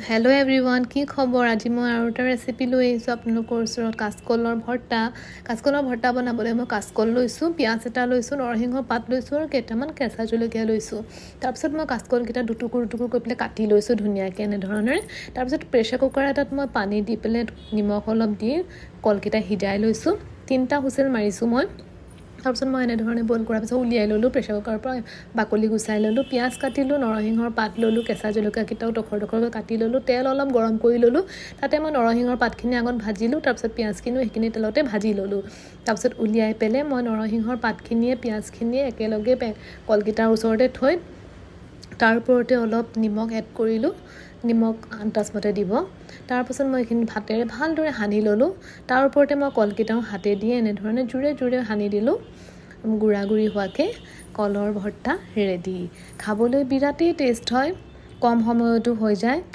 Hello' everyone, কি খবৰ? আজি মই আৰু এটা ৰেচিপি লৈ আহিছোঁ আপোনালোকৰ ওচৰত, কাচকলৰ ভৰ্তা। কাচকলৰ ভৰ্তা বনাবলৈ মই কাচকল লৈছোঁ, পিঁয়াজ এটা লৈছোঁ, নৰসিংহ পাত লৈছোঁ আৰু কেইটামান কেঁচা জলকীয়া লৈছোঁ। তাৰপিছত মই কাচকলকেইটা দুটুকুৰ দুটুকুৰ কৰি পেলাই কাটি লৈছোঁ ধুনীয়াকৈ এনেধৰণেৰে। তাৰপিছত প্ৰেছাৰ কুকাৰ এটাত মই পানী দি পেলাই, নিমখ অলপ দি কলকেইটা সিজাই লৈছোঁ। তিনিটা হুইচেল মাৰিছোঁ মই। তাৰপিছত মই এনেধৰণে বইল কৰাৰ পিছত উলিয়াই ল'লোঁ প্ৰেছাৰ কুকাৰৰ পৰা, বাকলি গুচাই ল'লোঁ, পিঁয়াজ কাটিলোঁ, নৰসিংহৰ পাত ল'লোঁ, কেঁচা জলকীয়াকেইটাও ডোখৰ ডোখৰকৈ কাটি ল'লোঁ। তেল অলপ গৰম কৰি ল'লোঁ। তাতে মই নৰসিংহৰ পাতখিনি আগত ভাজিলোঁ। তাৰপিছত পিঁয়াজখিনিও সেইখিনি তেলতে ভাজি ল'লোঁ। তাৰপিছত উলিয়াই পেলাই মই নৰসিংহৰ পাতখিনিয়ে পিঁয়াজখিনিয়ে একেলগে কলকেইটাৰ ওচৰতে থৈ তাৰ ওপৰতে অলপ নিমখ এড কৰিলোঁ। নিমখ আন্দাজমতে দিব। তাৰপাছত মই এইখিনি ভাতেৰে ভালদৰে সানি ল'লোঁ। তাৰ ওপৰতে মই কলকেইটাও হাতে দিয়ে এনেধৰণে জোৰে জোৰে সানি দিলোঁ গুড়া গুড়ি হোৱাকৈ। কলৰ ভৰ্তা ৰেডি। খাবলৈ বিৰাটেই টেষ্ট হয়, কম সময়তো হৈ যায়।